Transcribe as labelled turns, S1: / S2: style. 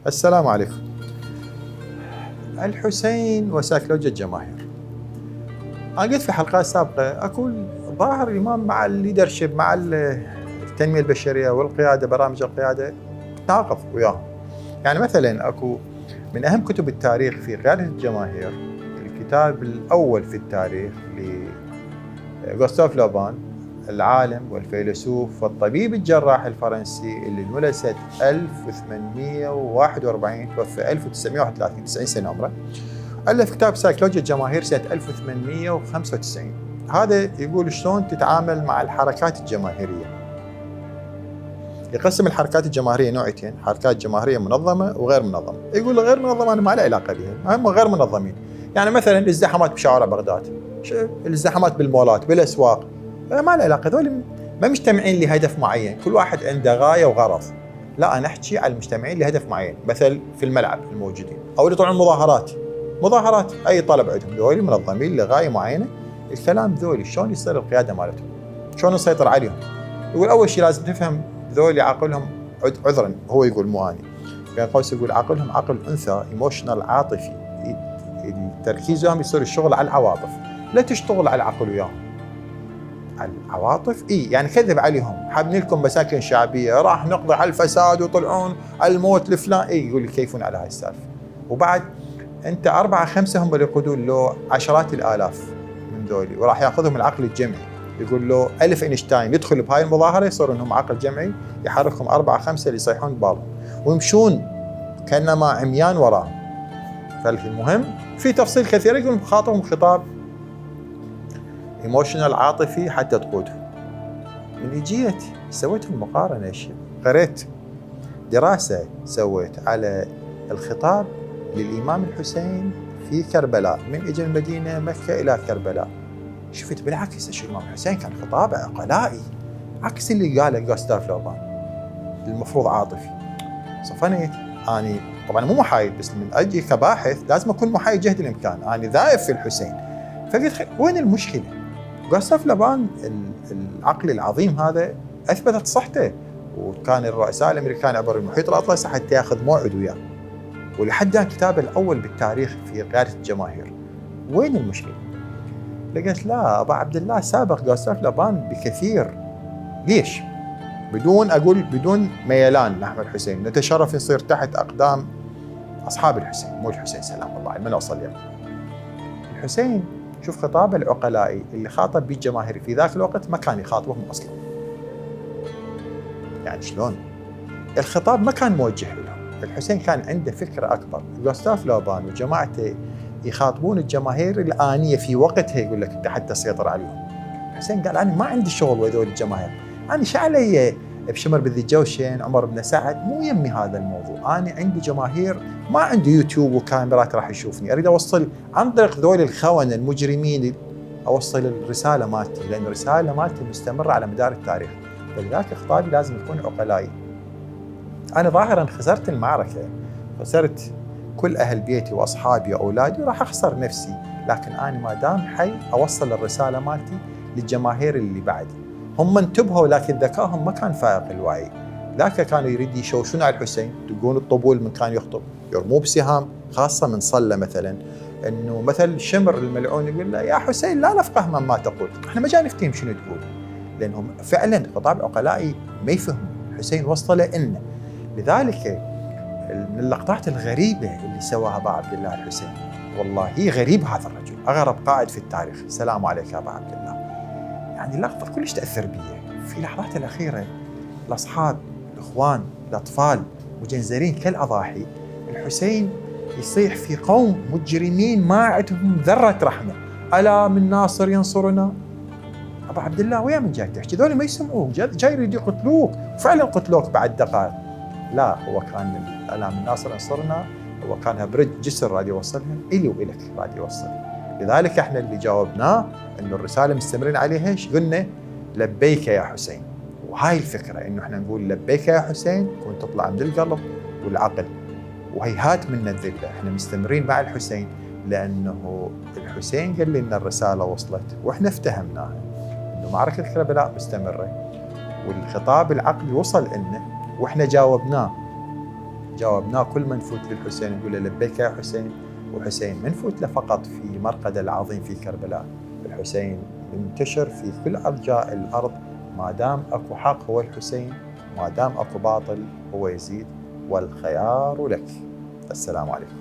S1: السلام عليكم. الحسين وسيكولوجيا الجماهير. أنا قلت في حلقات سابقة أقول ظاهر الإمام مع الليدرشيب، مع التنمية البشرية والقيادة، برامج القيادة تناقض وياهم. يعني مثلا أكو من أهم كتب التاريخ في قيادة الجماهير الكتاب الأول في التاريخ لغوستاف لوبان، العالم والفيلسوف والطبيب الجراح الفرنسي اللي انولد سنة 1841 توفى 1931، 90 سنة عمره. ألف كتاب سيكولوجيا الجماهير سنة 1895. هذا يقول شلون تتعامل مع الحركات الجماهيرية. يقسم الحركات الجماهيرية نوعيتين، حركات جماهيرية منظمة وغير منظمة. يقول غير منظمة أنا ما لي علاقة بها، هم غير منظمين. يعني مثلا الازدحامات بشوارع بغداد، الازدحامات بالمولات بالأسواق، ما لي علاقة. هذول ما مجتمعين لهدف معين، كل واحد عنده غاية وغرض. لا، أنا أحكي على المجتمعين لهدف معين، مثل في الملعب الموجودين أو اللي يطلعون مظاهرات أي طلب عندهم، ذولي منظمين لغاية معينة. الكلام ذولي شلون يصير القيادة مالتهم، شلون نسيطر عليهم. يقول أول شيء لازم تفهم ذولي عقلهم عذرا، هو يقول مو أني، بين قوس يقول عقلهم عقل أنثى، ايموشنال، عاطفي. التركيز لهم يصير الشغل على العواطف، لا تشتغل على العقل وياهم. على العواطف يعني كذب عليهم، حابين لكم مساكن شعبية، راح نقضي على الفساد وطلعون على الموت لفلان، يقول يكيفون على هاي السالفة. وبعد انت 4-5 هم اللي يقودون له عشرات الالاف من ذولي، وراح ياخذهم العقل الجمعي. يقول له ألف اينشتاين يدخل بهاي المظاهره يصير انهم عقل جمعي، يحركهم 4-5 اللي يصيحون ببالهم ويمشون كانما عميان وراهم. فالمهم في تفصيل كثير، يقول خاطبهم خطاب ايموشنال، عاطفي، حتى تقودهم. من جيت سويت المقارنه، قريت دراسه سويت على الخطاب للإمام الحسين في كربلاء، من اجى المدينة مكة إلى كربلاء. شفت بالعكس الإمام الحسين كان خطابه عقلائي، عكس اللي قاله غوستاف لوبان المفروض عاطفي. صفنت أنا طبعا مو محايد، بس من أجي كباحث لازم أكون محايد جهد الإمكان، أنا ذائب في الحسين. فقلت وين المشكلة؟ غوستاف لوبان العقل العظيم هذا أثبتت صحته، وكان الرؤساء الأمريكان عبر المحيط الأطلسي حتى ياخذ موعد وياه، ولحد كتابه الأول بالتاريخ في قيادة الجماهير. وين المشكلة؟ لقيت لا، أبا عبد الله سابق غوستاف لوبان بكثير. ليش؟ بدون ميلان نحو الحسين، نتشرف يصير تحت أقدام أصحاب الحسين، مو الحسين سلام الله عليه، من أوصل اليوم. الحسين شوف خطابه العقلائي اللي خاطب به الجماهير في ذاك الوقت ما كان يخاطبهم أصلا. يعني شلون؟ الخطاب ما كان موجه لهم، الحسين كان عنده فكرة أكبر. غوستاف لوبان وجماعته يخاطبون الجماهير الآنية في وقتها، يقول لك أنت حتى تسيطر عليهم. الحسين قال أنا ما عندي شغل وذول الجماهير، أنا شعلي بشمر بذي جوشن، عمر بن سعد، مو يمي هذا الموضوع. أنا عندي جماهير، ما عندي يوتيوب وكاميرات راح يشوفني، أريد أوصل عن طريق ذول الخونة المجرمين، أوصل الرسالة مالتي، لأن الرسالة مالتي مستمرة على مدار التاريخ. فلذلك خطابي لازم يكون عقلائي. أنا ظاهراً خسرت المعركة، خسرت كل أهل بيتي وأصحابي وأولادي، وراح أخسر نفسي، لكن أنا ما دام حي أوصل الرسالة مالتي للجماهير اللي بعدي. هم انتبهوا، لكن ذكائهم ما كان فائق الوعي. ذاك كانوا يريد يشوشون على الحسين، تقول الطبول من كان يخطب يرموه بسهام، خاصة من صلى مثلاً، إنه مثل شمر الملعون يقول له يا حسين لا نفقه مما تقول، إحنا ما جاي نفتهم شنو تقول، لأنهم فعلاً خطاب عقلائي ما يفهموا. الحسين وصله إنه لذلك من اللقطات الغريبة اللي سواها أبا عبد الله الحسين، والله غريب هذا الرجل، أغرب قائد في التاريخ. السلام عليك يا أبا عبد الله. يعني اللقطة كلش تأثر بي في اللحظات الأخيرة. الأصحاب، الإخوان، الأطفال مجنزرين كالأضاحي، الحسين يصيح في قوم مجرمين ما عندهم ذرة رحمة، ألا من ناصر ينصرنا. أبا عبد الله ويا من جاي تحكي؟ ذولي ما يسمعوك، جاي يريد يقتلوك، وفعلا قتلوك بعد دقائق. لا، هو كان الألا من ناصر ينصرنا، هو كانها برج جسر راد يوصلها إلي وإلك، راد يوصلها. لذلك احنا اللي جاوبناه انه الرسالة مستمرين عليها، ايش قلنا؟ لبيك يا حسين. وهاي الفكرة انه احنا نقول لبيك يا حسين تكون تطلع من القلب والعقل، وهيهات منا الذلة. احنا مستمرين مع الحسين لانه الحسين قال لنا الرسالة وصلت واحنا افتهمناها، انه معركة كربلاء مستمرة والخطاب العقلي وصل لنا واحنا جاوبناه جاوبناه كل من نفوت للحسين نقول له لبيك يا حسين، وحسين ما نفوت له فقط في مرقده العظيم في كربلاء، الحسين منتشر في كل أرجاء الأرض. ما دام أكو حق هو الحسين، ما دام أكو باطل هو يزيد، والخيار لك. السلام عليكم.